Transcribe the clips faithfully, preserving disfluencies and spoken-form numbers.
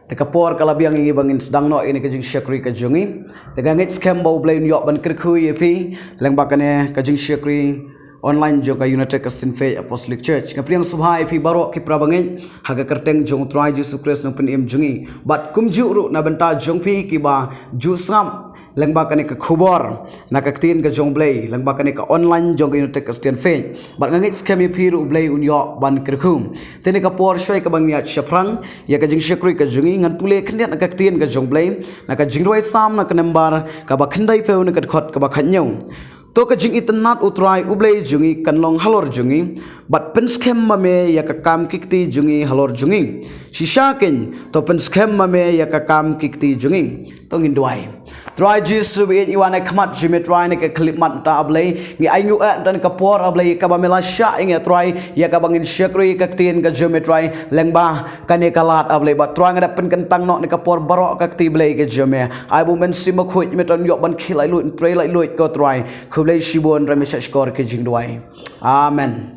Te ka por ka la biang ïa ngi ba ngin sdang noh ïa kane ka jingshakri ka jong ngi. Te nga ngeit skhem ba U Blei un ïoh ban kyrkhu ïa phi lyngba kane ka jingshakri online jong ka United Christian Faith Apostolic Church. Nga pdiang sngewbha ïa phi baroh ki para bangeit ha ka kyrteng jong U Trai Jisu Khrist Nongpynim jong ngi. Bad kumjuh ruh na bynta jong phi kiba ju sngap lyngba kane ka khubor na ka ktien ka jong U Blei lyngba kane ka online jong ka United Christian Faith. Bad nga ngeit skhem ïa phi ruh U Blei un ïoh ban kyrkhu. Te kane ka por shuwa kaba ngin ïaid shaphrang ïa ka jingshakri ka jong ngi, ngan pule khyndiat na ka ktien ka jong U Blei na ka Jingrwai Salm na ka number kaba khyndaiphew na ka dkhot kaba khathynñiew. To ka jingitynnad U Trai U Blei jong ngi kan long halor jong ngi, bad pynskhem ma me ïa ka kam ki kti jong ngi halor jong ngi. Shisha kein, to pynskhem ma me ïa ka kam ki kti jong ngi. To ngin duwai. Trai Jisu, ba ïeit, ngi wan ha khmat jong me Trai, na ka khyllipmat mynta A Blei. Ngi ainguh eh tang ka por A Blei kaba me la shah ïa ngi Trai, ïa kaba ngin shakri ka ktien ka jong me Trai, lyngba kane ka lad A Blei. Bad Trai nga da pynkyntang noh na ka por baroh ka kti Blei ka jong me. Ai ba U Mynsiem Bakhuid me tang ïoh ban khie laitluid, trei laitluid ko Trai. Khublei shibun, rem shah shkor ka jingduwai. Amen.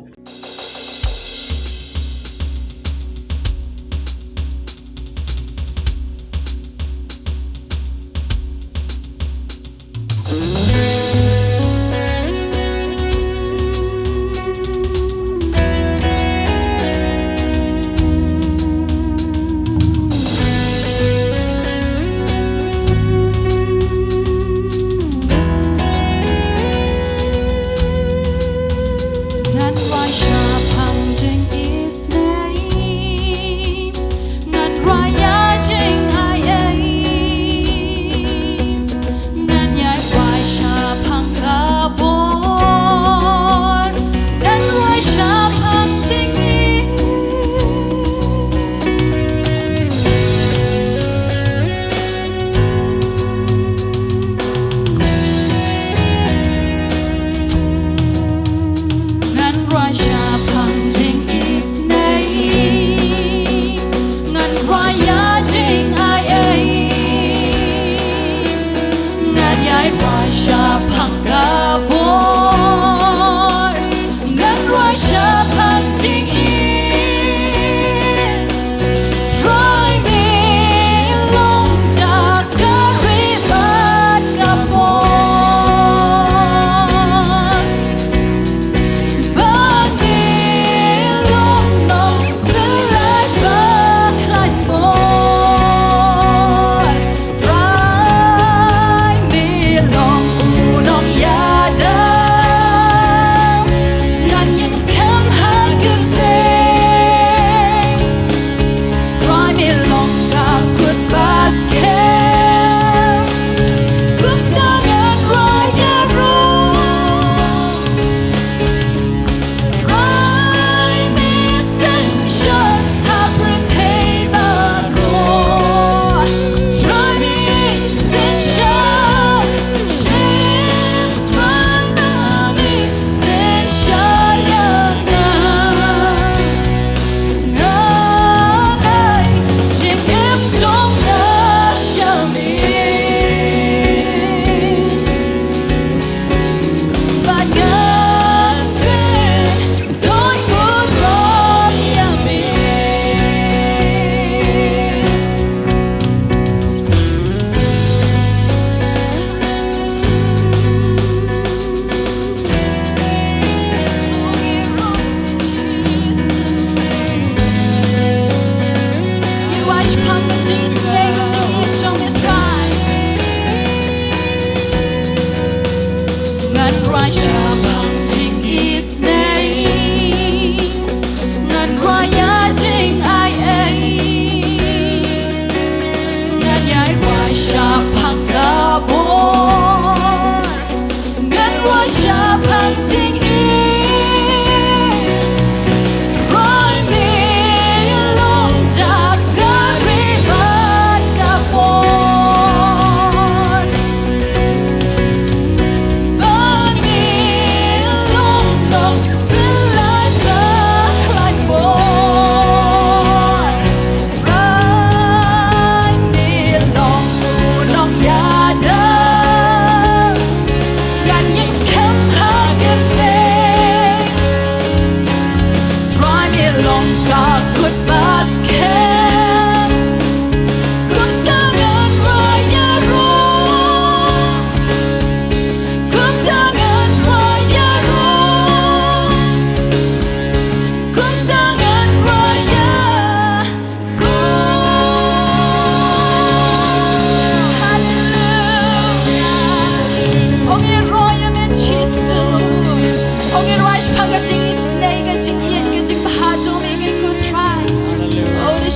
Ngan wai sha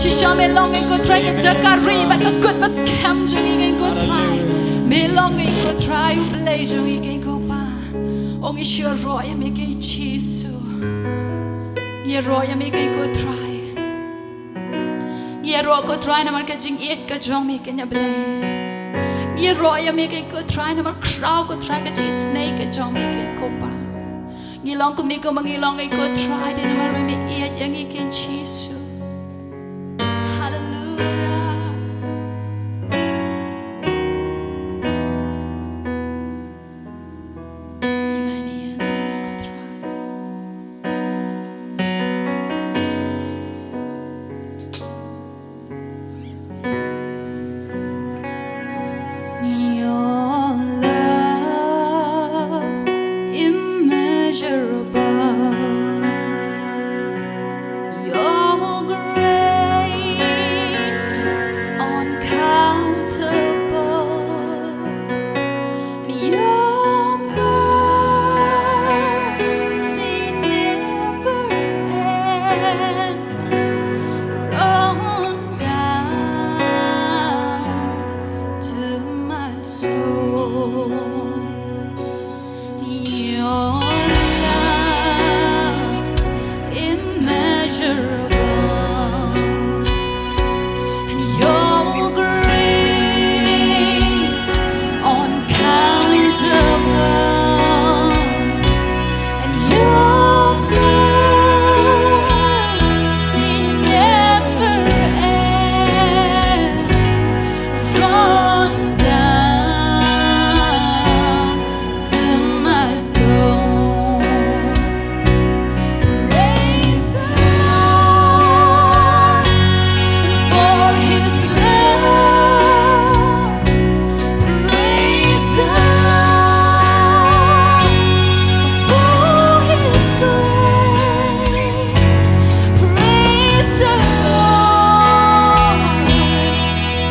Shisha me long ngi ko Trai ka jaka ri bad ka kut ba skhem jong ngi ko Trai. Me long ngi ko Trai U Blei jong ngi ko Pa. Ong ngi shu ïaroh ïa me ko Jisu. Ngi ïaroh ïa me ko Trai. Ngi ïaroh ko Trai namar ka jingïeit ka jong me ko Blei. Ngi ïaroh ïa me ko Trai namar khraw ko Trai ka jingisynei ka jong me ko Pa. Ngi long kumne kumba ngi long ngi ko Trai dei namar ba me ïeit ïa ngi ko Jisu. Haleluya. Your love immeasurable, your grace uncountable, your mercy never end. Run down to my soul. Your love immeasurable, and your grace uncountable, and your mercy never end. Run down to my soul. Praise the Lord for his love. Praise the Lord for his grace. Praise the Lord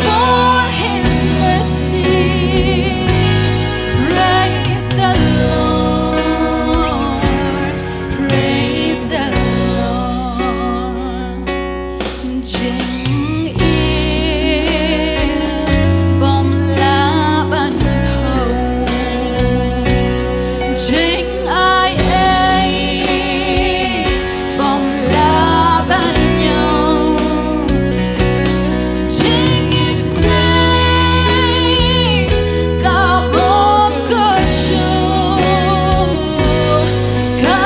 for his mercy. Praise the Lord. Praise the Lord. Jingim bym lah ban thaw. Jingai ei bym lah ban ñiew. Jingisynei ka bym kyrkhu, ka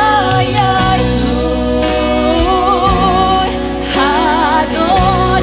ïai tuid haduh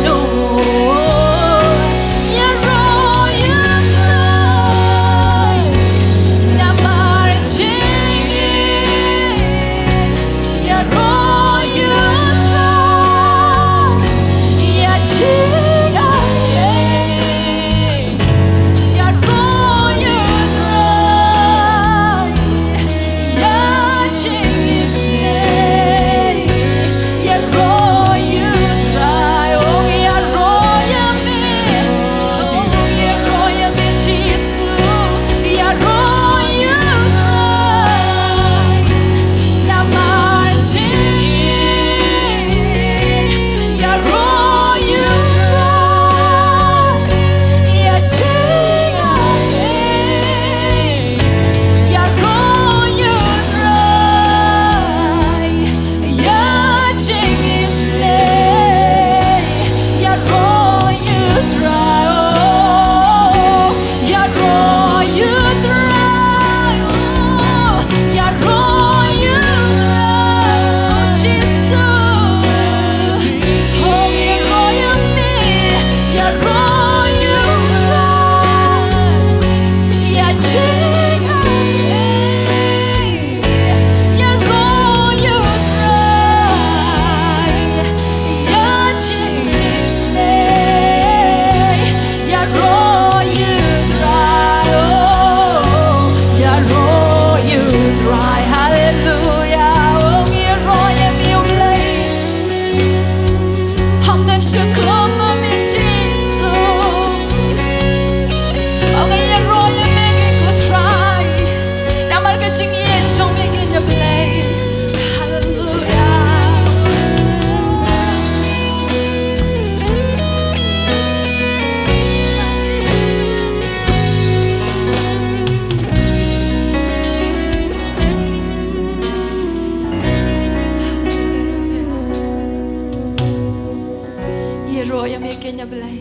Ro ïa me keiñ a Blei.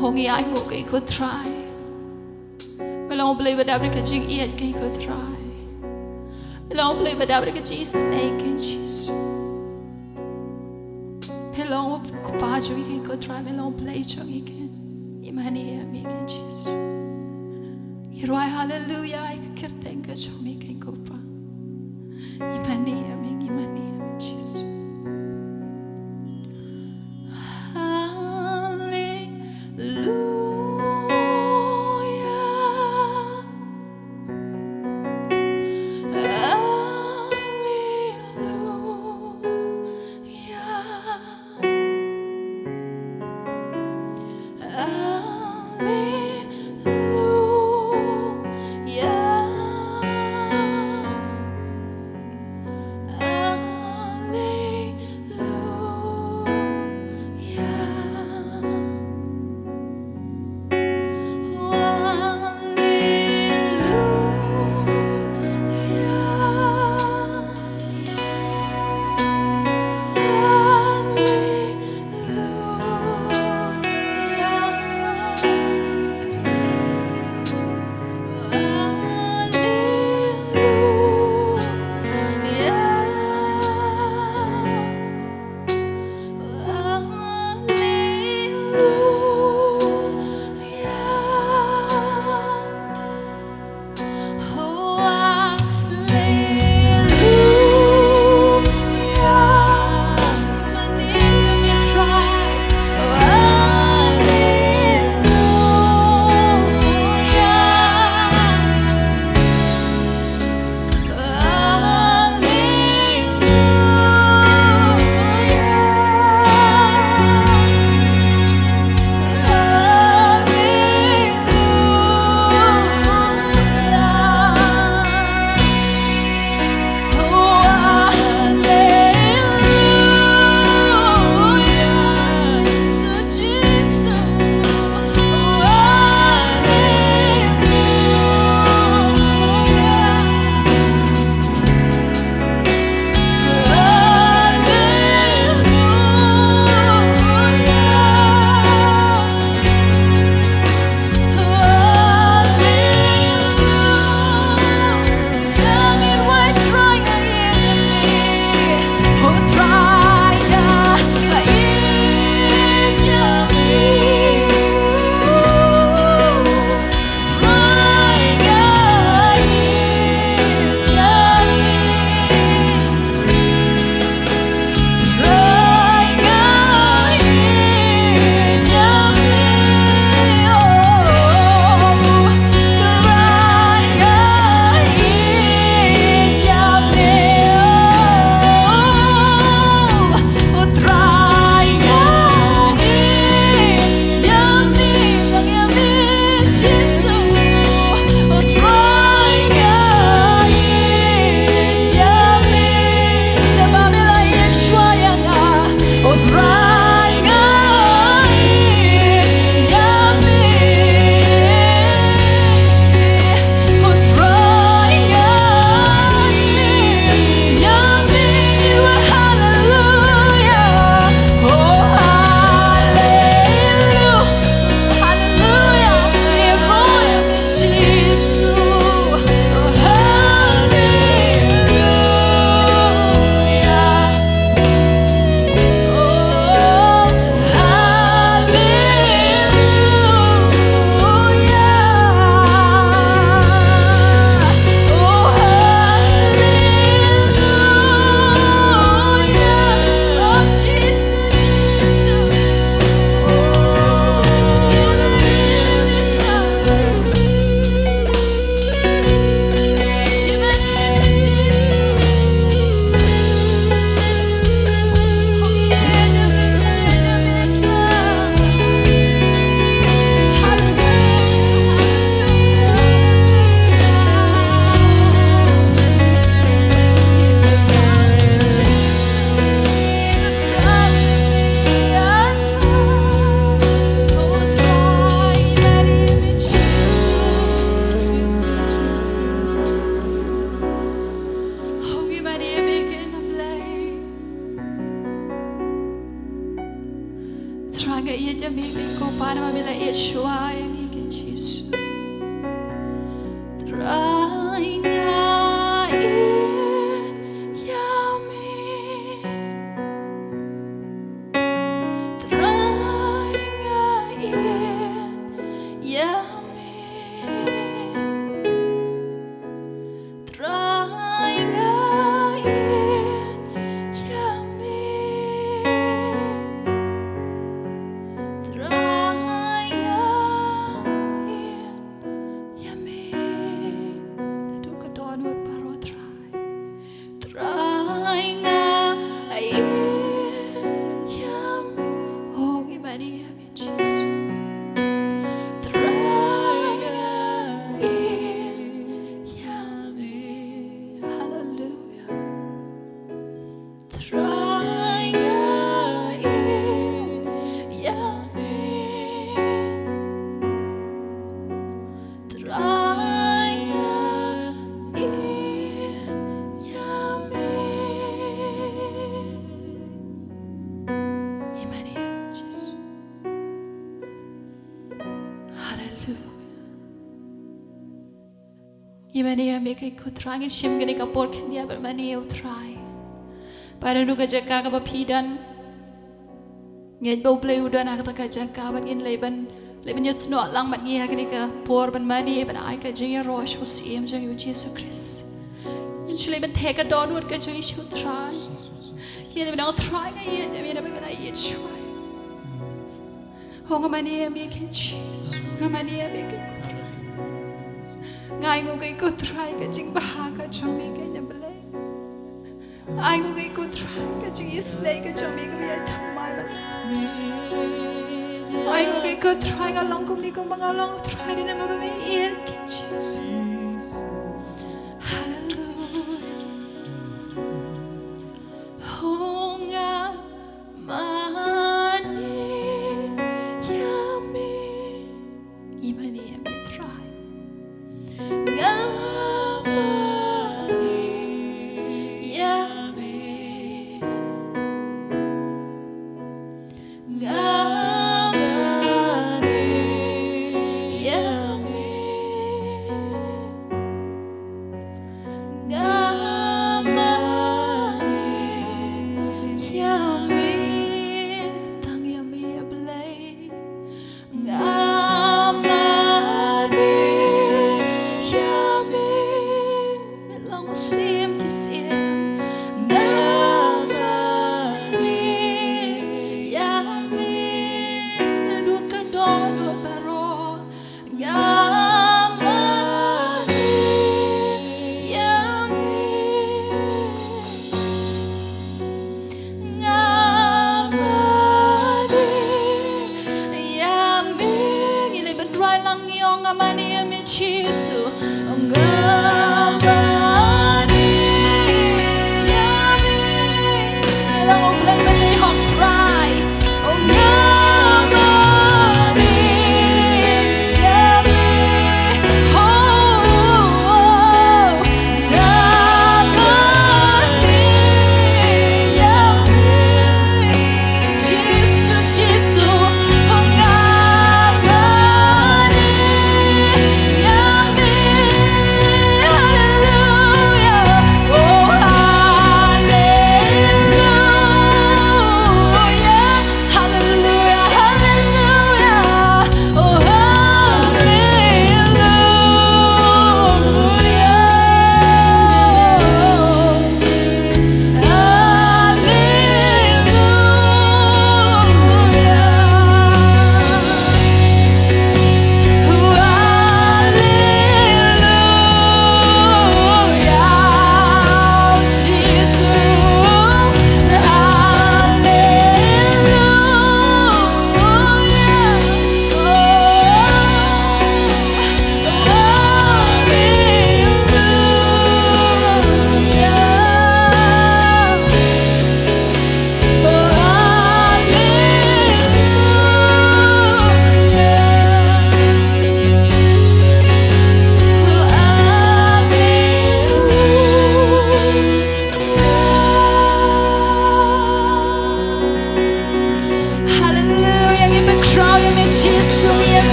Ho ngi ai nguh keiñ ko Trai. Me long Blei ba dap da ka jingïeit keiñ ko Trai. Me long Blei ba dap da ka jingisynei keiñ Jisu. Me long u Kpa jong ngi keiñ ko Trai, me long Blei jong ngi keiñ. Ngi mane ïa me keiñ Jisu. Ngi rwai haleluya ïa ka kyrteng ka jong me keiñ ko Pa. Ngi mane ïa me, ngi mane ïa me Jisu. Haleluya. Haleluya. Haleluya. Trai nga ïeit ïa me, ko Pa, namar me la ïeit shuwa ïa ngi, ko Jisu. Trai nga ïeit ïa me. Trai nga ïeit ïa me. Trai nga ïeit ïa me. Trai nga ïeit ïa me. Naduh ka dohnud baroh Trai. Trai nga ïeit ïa me. Oh, ngi mane ïa me Jisu. Trai nga ïeit ïa me. Haleluya. Trai nga ïeit ïa me. Trai nga ïeit ïa me. Ngi mane ïa me Jisu. Haleluya. Ngi mane ïa me ko Trai, ngin shim kane ka por khyndiat ban mane ïa u Trai. Bad naduh ka jaka kaba phi don, ngeit ba U Blei u don ha kata ka jaka, bad ngin leit ban, leit ban ïasnoh lang bad ngi ha kane ka por ban mane, ban ai ka jingïaroh sha u Syiem jong ngi U Jisu Khrist. Ngin shu leit ban theh ka dohnud ka jong ngi sha u Trai. Ïa leit ban ong, Trai nga ïeit ïa me, namar me la ïeit shuwa. Oh, nga mane ïa me ko Jisu, nga mane ïa me ko Trai. Nga ai nguh ko Trai ka jingbha ka jong me ko Blei. Ai nguh ko Trai ka jingïaisynei ka jong me kaba ïai thymmai bad ai nguh ko Trai nga long kumne kumba nga long Trai, namar ba me ïeit ko Jisu. Haleluya. Oh, nga mane ïa me. Ngi mane ïa me Trai. Nga mane ïa me. Nga mane ïa me.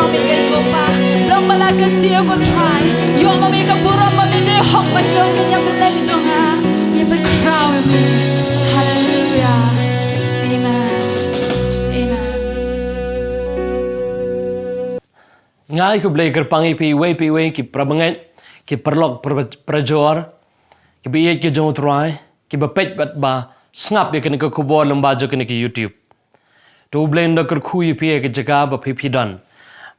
Long ba la ka tia ko Trai. Ïoh ma me ka burom ba me dei hok ban ïoh ka ïa ka lem jong nga. Ïa ba khraw me. Hallelujah. Amen. Amen. Nga ai khublei kyrpang ïa phi iwei pa iwei ki parabangeit, ki paralok para-, parajor, ki ba ïeit ki jong u Trai, ki ba peit bad ba sngap ïa kane ka khubor lyngba jong kane ka YouTube. To u Blei un da kyrkhu ïa phi ha ka jaka ba phi phi don.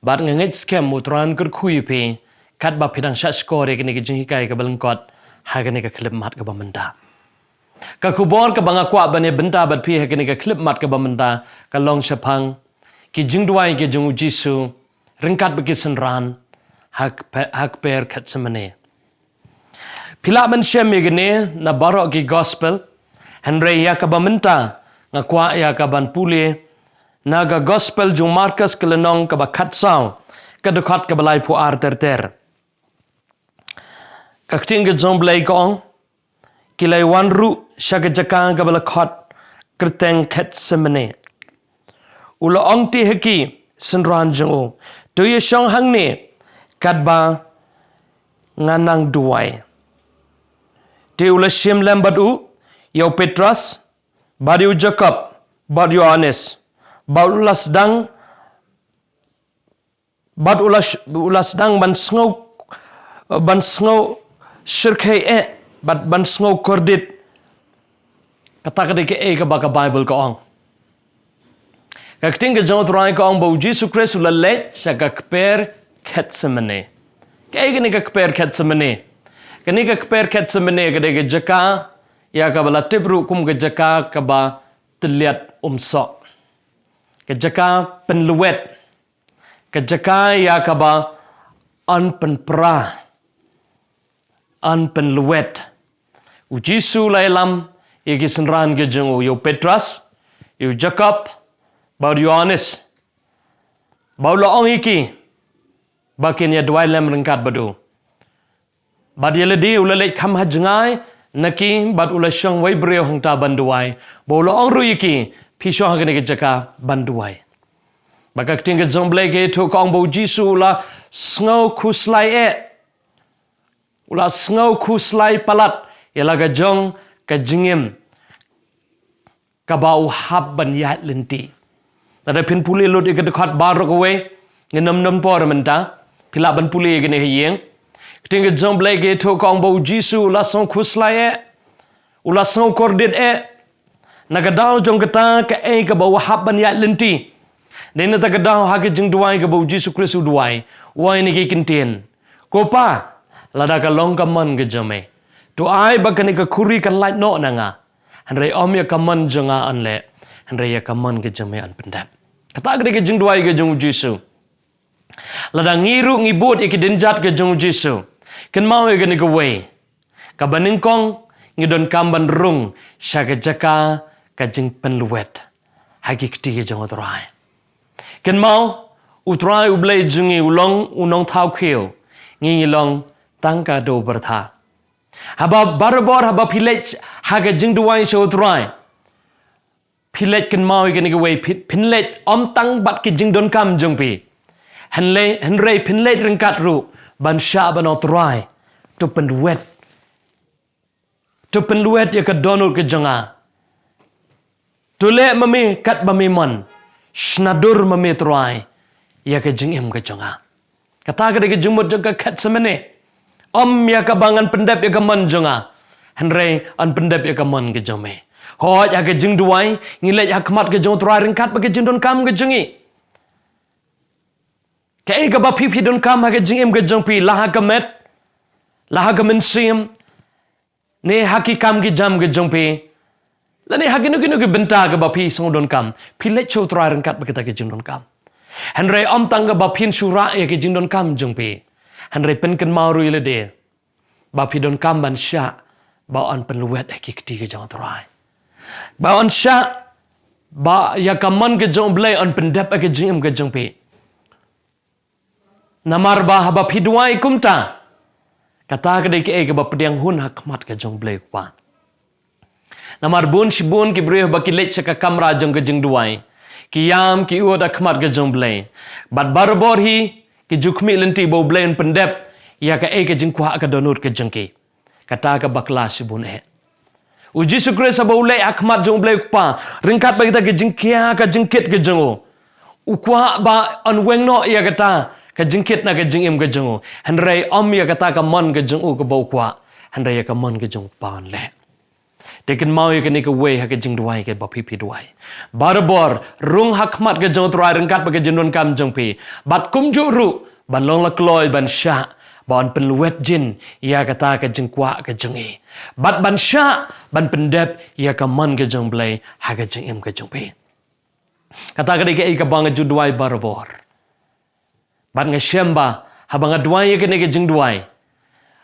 Bad nga ngeit skhem u Trai un kyrkhu ïa phi katba phi dang shah shkor ïa kane ka jinghikai kaba lyngkot ha kane ka khyllipmat kaba mynta. Ka khubor kaba nga kwah ban ïa bynta bad phi ha kane ka khyllipmat kaba mynta ka long shaphang ki jingduwai ki jong u Jisu ryngkat bad ki synran ha kpe-, ha kper Gethsemane. Phi lah ban shem ïa kane na baroh ki gospel, hynrei ïa kaba mynta nga kwah ïa ka ban pule na ka gospel jong u Markos ka lynnong kaba khatsaw, ka dkhot kaba laiphew ar ter ter. Ka ktien ka jong u Blei ka ong, ki la wan ruh sha ka jaka kaba la khot kyrteng Gethsemane. U la ong te ha ki synran jong u, to ïa shong hangne katba nga nang duwai. Te u la shim lem bad u ïa u Petros, bad ïa u Jakob, bad ïa u Ïoannis, bad u la sdang bad u la sh-, u la sdang ban sngew, ban sngew shyrkhei eh, bad ban sngew kordit. Kata ka dei kaei kaba ka Baibl ka ong. Ka ktien ka jong u Trai ka ong ba u Jisu Khrist u la leit sha ka kper Gethsemane. Kaei kane ka kper Gethsemane? Kane ka kper Gethsemane ka dei ka jaka ïa kaba la tip ruh kum ka jaka kaba tylliat umsoh. Ka jaka pynlwet. Ka jaka ïa kaba yn pynpra, yn pynlwet. U Jisu u la ïalam ïa ki synran ki jong u, ïa u Petros, ïa u Jakob, bad u Ïoannis. Bad u la ong ïa ki ba kin ïa duwai lem ryngkat bad u. Bad ïa lade u la leit kham ha jngai na ki, bad u la shong wei briew hangta ban duwai. Bad u la ong ruh ïa ki, phi shong ha kane ka jaka ban duwai. Bad ka ktien ka jong u Blei ka ïathuh ka ong ba u Jisu u la sngew khuslai eh. U la sngew khuslai palat ïa la ka jong ka jingim kaba u hap ban ïaid lynti. Lada phin pule lut ïa ka dkhot baroh kawei, ngin ym don por mynta, phi lah ban pule ïa kane ha ïing. Ka ktien ka jong u Blei ka ïathuh ka ong ba u Jisu u la sngew khuslai eh, u la sngew kordit eh. Na ka daw jong kata kaei kaba u hap ban ïaid lynti. Dei na kata ka daw ha ka jingduwai kaba u Jisu Khrist u duwai, u ong ïa kane ka ktien. Ko Pa, lada ka long ka mon ka jong me, to ai ba kane ka khuri kan lait noh na nga. Hynrei ym ïa ka mon jong nga yn leh, hynrei ïa ka mon ka jong me yn pyndep. Kata ka dei ka jingduwai ka jong u Jisu. Lada ngi ruh ngi bud ïa ki dienjat ka jong u Jisu, kynmaw ïa kane kawei. Kaba nyngkong ngi donkam ban rung sha ka jaka ka jingpynlwet ha ki kti ka jong u Trai. Kynmaw, u Trai u Blei jong ngi u long u nongthaw khiew, ngi ngi long tang ka doh byrtha. Haba barabor haba phi leit ha ka jingduwai sha u Trai, phi leit kynmaw ïa kane kawei, phi, phin leit ym tang bad ki jingdonkam jong phi. Hynrei, hynrei phin leit ryngkat ruh ban shah ban ong Trai, to pynlwet. To pynlwet ïa ka dohnud ka jong nga. To leh ma me katba me mon. Shna dur ma me Trai ïa ka jingim ka jong nga. Kata ka dei ka jingmut jong ka Gethsemane. Ym ïa kaba ngan pyndep ïa ka mon jong nga, hynrei yn pyndep ïa ka mon ka jong me. Hooid ha ka jingduwai ngi leit ha khmat ka jong u Trai ryngkat bad ka jingdonkam ka jong ngi. Kaei kaba phi phi donkam ha ka jingim ka jong phi, la ha ka met, la ha ka mynsiem, ne ha ki kam ki jam ki jong phi, lane ha kino kino ki bynta kaba phi sngew donkam, phi leit sha u Trai ryngkat bad kita ki jingdonkam. Hynrei ym tang kaba phin shu rah ïa ki jingdonkam jong phi, hynrei pynkynmaw ruh ïa lade ba phi donkam ban shah ba yn pynlwet ïa ki kti ki jong u Trai, ba yn shah ba ïa ka mon ki jong u Blei yn pyndep ïa ki jingim ki jong phi. Namar ba haba phi duwai kumta, kata ka dei kaei kaba pdiang hun ha khmat ka jong u Blei u Kpa. Namar bun shibun ki briew ba ki leit sha ka kamra jong ka jingduwai, Ki ïam ki ud ha khmat ka jong U Blei. Bad barabor hi ki ju khmih lynti ba U Blei un pyndep ïa kaei ka jingkwah ka dohnud ka jong ki. Kata ka bakla shibun eh. U Jisu Khrist haba u leit ha khmat jong U Blei U Kpa, ryngkat bad kita ki jingkhia ka jingkit ka jong u, u kwah ba yn weng noh ïa kata ka jingkit na ka jingim ka jong u. Hynrei ym ïa kata ka mon ka jong u kaba u kwah, hynrei ïa ka mon ka jong U Kpa yn leh. Te kynmaw ïa kane kawei ha ka jingduwai kaba phi phi duwai. Barabor rung ha khmat ka jong U Trai ryngkat bad ka jingdonkam jong phi. Bad kumjuh ruh ban long la kloi ban shah, ban pynlwet jin ïa kata ka jingkwah ka jong i. Bad ban shah ban pyndep ïa ka mon ka jong U Blei ha ka jingim ka jong phi. Kata ka dei kaei kaba nga ju duwai barabor. Bad nga shem ba haba nga duwai ïa kane ka jingduwai,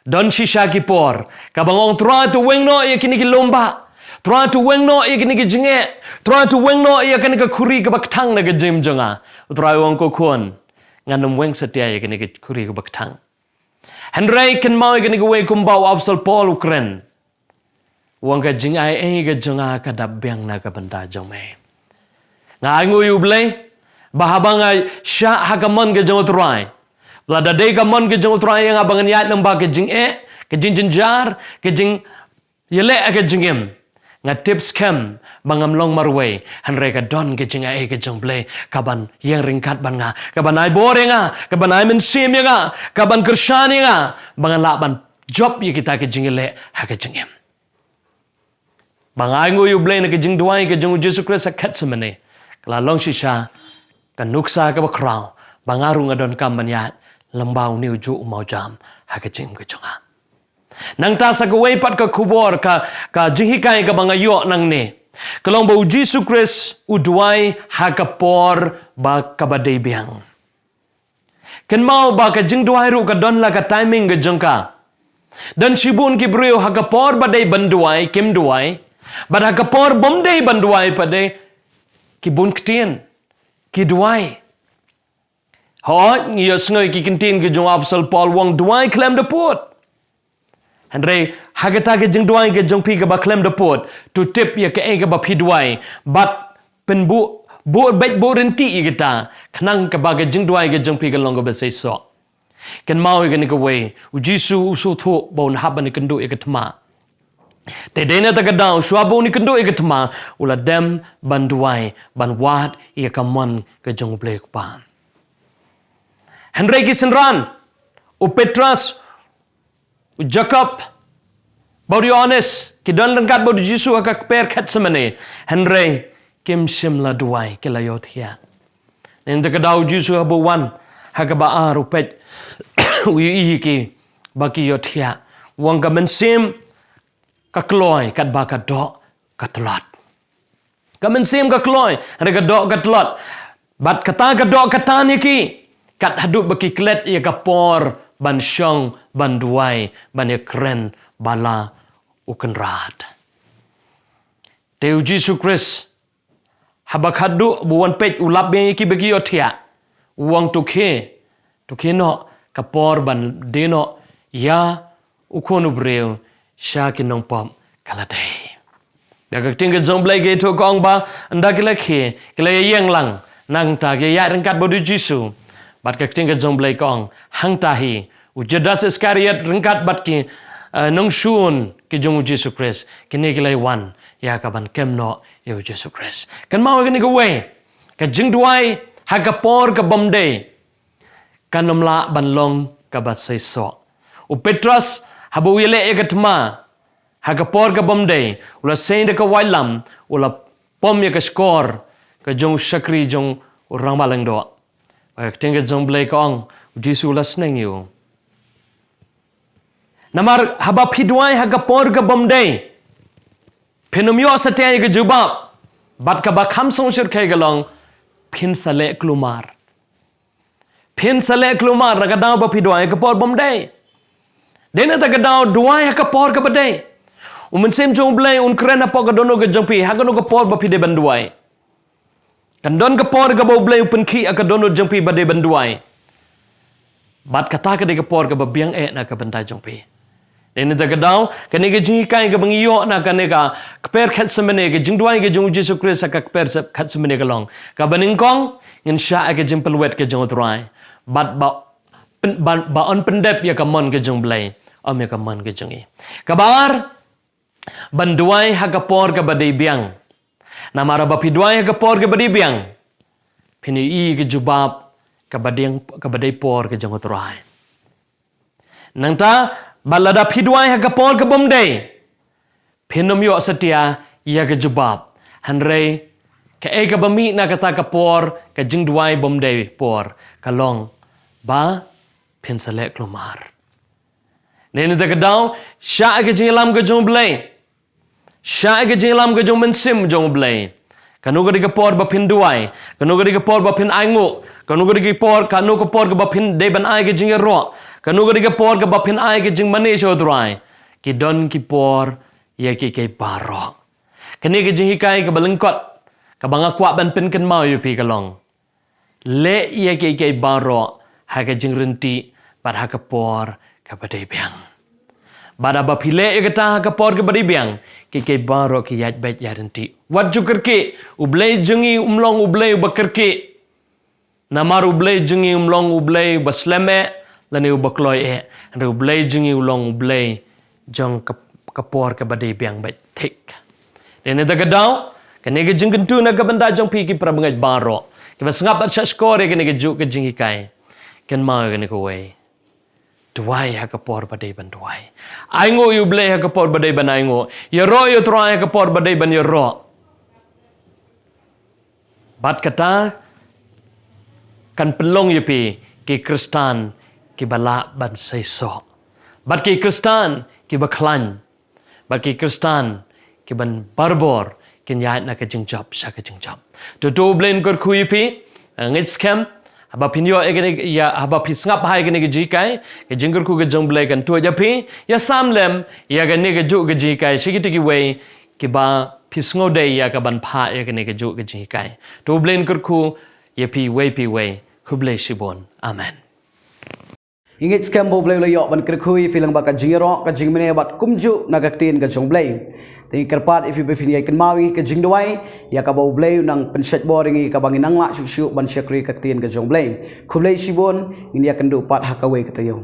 don shisha ki por kaba nga ong, Trai, to weng noh ïa kine ki lum bah. Trai, to weng noh ïa kine ki jingeh. Trai, to weng noh ïa kane ka khuri kaba kthang na ka jingim jong nga. U Trai u ong, ko khun, ngan ym weng satia ïa kane ka khuri kaba kthang. Hynrei kynmaw ïa kane kawei kumba u Apostol Paul u kren. U ong, ka jingai ei ka jong nga ka dap biang na ka bynta jong me. Nga ainguh ïa U Blei ba haba nga shah ha ka mon ka jong U Trai, lada dei ka mon ka jong U Trai ïa nga ba ngan ïaid lyngba ka jingeh, ka jingjynjar, ka jingïaleh ha ka jingim, nga tip skhem ba ngam long marwei. Hynrei ka don ka jingai ei ka jong U Blei kaban ïeng ryngkat bad nga, kaban ai bor ïa nga, kaban ai mynsiem ïa nga, kaban kyrshan ïa nga ba ngan lah ban jop ïa kita ki jingïaleh ha ka jingim. Ba nga ainguh ïa U Blei na ka jingduwai ka jong U Jisu Khrist ha Gethsemane, ka la long shisha ka nuksa kaba khraw ba nga ruh nga donkam ban ïaid lyngba une ujuh u mawjam ha ka jingim ka jong nga. Nangta sa kawei pat ka khubor, ka, ka jinghikai kaba nga ïoh nangne, ka long ba U Jisu Khrist u duwai ha ka por ba kaba dei biang. Kynmaw ba ka jingduwai ruh ka don la ka timing ka jong ka. Don shibun ki briew ha ka por ba dei ban duwai kim duwai, bad ha ka por bym dei ban duwai pat de ki bun ktien, ki duwai. Hooid, ngi ïohsngew ïa ki kyntien ki jong u Apostol Paul, u ong, duwai khlem da pud. Hynrei ha kata ka jingduwai ka jong phi kaba khlem da pud, to tip ïa kaei kaba phi duwai bad pynbuh, buh beit buh ryntih ïa kata, khnang kaba ka jingduwai ka jong phi kan long kaba seisoh. Kynmaw ïa kane kawei, U Jisu u sngewthuh ba un hap ban ïakynduh ïa ka thma. Te dei na kata ka daw, shuwa ba un ïakynduh ïa ka thma, u la dem ban duwai, ban wad ïa ka mon ka jong U Blei U Kpa. Hynrei ki synran, u Petros, u Jakob bad u Ïohannes, ki don ryngkat bad U Jisu ha ka kper Gethsemane, hynrei kim shym la duwai, ki la ïohthiah. Nangta ka daw U Jisu haba u wan ha kaba ar, u peit, u ïohi ïa ki ba ki ïohthiah. U ong, ka mynsiem ka kloi katba ka doh ka tlot. Ka mynsiem ka kloi, hynrei ka doh ka tlot. Bad kata ka doh ka tan ïa ki, kat haduh ba ki klet ïa ka por ban shong, ban duwai, ban ïakren bad la U Kynrad. Te U Jisu Khrist, haba khatduh ba u wan peit, u lap biang ïa ki ba ki ïohthiah, u ong, to khie, to khie noh, ka por ban die noh ïa U Khun u briew sha ki nongpop ka la dei. Bad ka ktien ka jong U Blei ka ïathuh ka ong ba ynda ki la khie, ki la ïeng lang, nangta ki ïaid ryngkat bad U Jisu. Bad ka ktien ka jong U Blei ka ong, hangta hi u Judas Iskariot ryngkat bad ki, eh, nongshun ki jong U Jisu Khrist, kine ki la wan ïa kaban kem noh ïa U Jisu Khrist. Kynmaw ïa kane kawei, ka jingduwai ha ka por ka bym dei kan ym lah ban long kaba seisoh. U Petros, haba u ïaleh ïa ka thma ha ka por ka bym dei, u la sei da ka waitlam, u la pom ïa ka shkor ka jong u shakri jong u rangbah lyngdoh. Bad ka ktien ka jong U Blei ka ong, U Jisu u la sneng ïa u. Namar haba phi duwai ha ka por ka bym dei, phin ym ïoh satia ïa ka jubab. Bad kaba kham sngewsyrkhei ka long, phin sa leh kulmar. Phin sa leh kulmar na ka daw ba phi duwai ha ka por bym dei. Dei na kata ka daw duwai ha ka por kaba dei. U Mynsiem jong U Blei un kren hapoh ka dohnud ka jong phi ha kano ka por ba phi dei ban duwai. Kan don ka por kaba U Blei u pynkhih ha ka dohnud jong phi ba dei ban duwai. Bad kata ka dei ka por kaba biang eh na ka bynta jong phi. Dei na kata ka daw, kane ka jinghikai kaba ngi ïoh na kane ka kper Gethsemane, ka jingduwai ka jong u Jisu Khrist ha ka kper Gethsemane ka long kaba nyngkong, ngin shah ïa ka jingpynwit ka jong u Trai, bad ba, pyn, ba, ba yn pyndep ïa ka mon ka jong u Blei, ym ïa ka mon ka jong ngi. Kaba ar, ban duwai ha ka por kaba dei biang. Namar ba phi duwai ha ka por kaba dei biang, phin ïohi ïa ka jubab kaba dei, kaba dei por ka jong u Trai. Nangta, bad lada phi duwai ha ka por kabym dei, phin ym ïoh satia ïa ka jubab. Hynrei kaei kaba mih na kata ka por, ka jingduwai bym dei por, ka long ba phin sa leh kulmar. Dei na kata ka daw, shah ïa ka jingïalam ka jong u Blei. Shah ïa ka jingïalam ka jong u Mynsiem jong u Blei. Kano ka dei ka por ba phin duwai, kano ka dei ka por ba phin ainguh, kano ka dei ka por, kano ka por kaba phin dei ban ai ka jingïaroh, kano ka dei ka por kaba phin ai ka jingmane sha u Trai. Ki don ki por ïa kiei kiei baroh. Kane ka jinghikai kaba lyngkot, kaba nga kwah ban pynkynmaw ïa phi ka long, leh ïa kiei kiei baroh ha ka jingryntih bad ha ka por kaba dei biang. Bad haba phi leh ïa kata ha ka por kaba dei biang, kiei kiei baroh ki ïaid beit ïaid ryntih. Wat ju kyrkieh, u Blei jong ngi um long u Blei uba kyrkieh. Namar u Blei jong ngi um long u Blei uba slem eh lane uba kloi eh. Hynrei u Blei jong ngi u long u Blei jong ka, ka por kaba dei biang beit thik. Dei na kata ka daw, kane ka jingkyntu na ka bynta jong phi ki para bangeit baroh kiba sngap bad shahshkor ïa kane kajuh ka jinghikai. Kynmaw ïa kane kawei. Duwai ha ka por ba dei ban duwai. Ainguh ïa u Blei ha ka por ba dei ban ainguh. Ïaroh ïa u Trai ha ka por ba dei ban ïaroh. Bad kata kan pynlong ïa phi ki Khristan kiba lah ban seisoh. Bad ki Khristan kiba khlaiñ. Bad ki Khristan kiban barabor kin ïaid na ka jingjop sha ka jingjop. To, to u Blei un kyrkhu ïa phi, eh, ngeit skhem, haba phin ïoh ïa kane, ïa, haba phi sngap ha ïa kane ka jinghikai, ka jingkyrkhu ka jong u Blei kan tuid ïa phi, ïa sam lem ïa kane kajuh ka jinghikai sha kito kiwei kiba phi sngewdei ïa kaban phah ïa kane kajuh ka jinghikai. To u Blei un kyrkhu ïa phi iwei pa iwei. Khublei shibun. Amen. Ngi ngeit skhem ba u Blei u la ïoh ban kyrkhu ïa phi lyngba ka jingïaroh, ka jingmane bad kumjuh na ka ktien ka jong u Blei. Te ngi kyrpad ïa phi ba phin ïai kynmaw ïa ka jingduwai, ïa kaba u Blei u nang pynshait bor ïa ngi kaba ngin nang lah shuh shuh ban shakri ka ktien ka jong u Blei. Khublei shibun, ngin ïakynduh pat ha kawei ka taïew.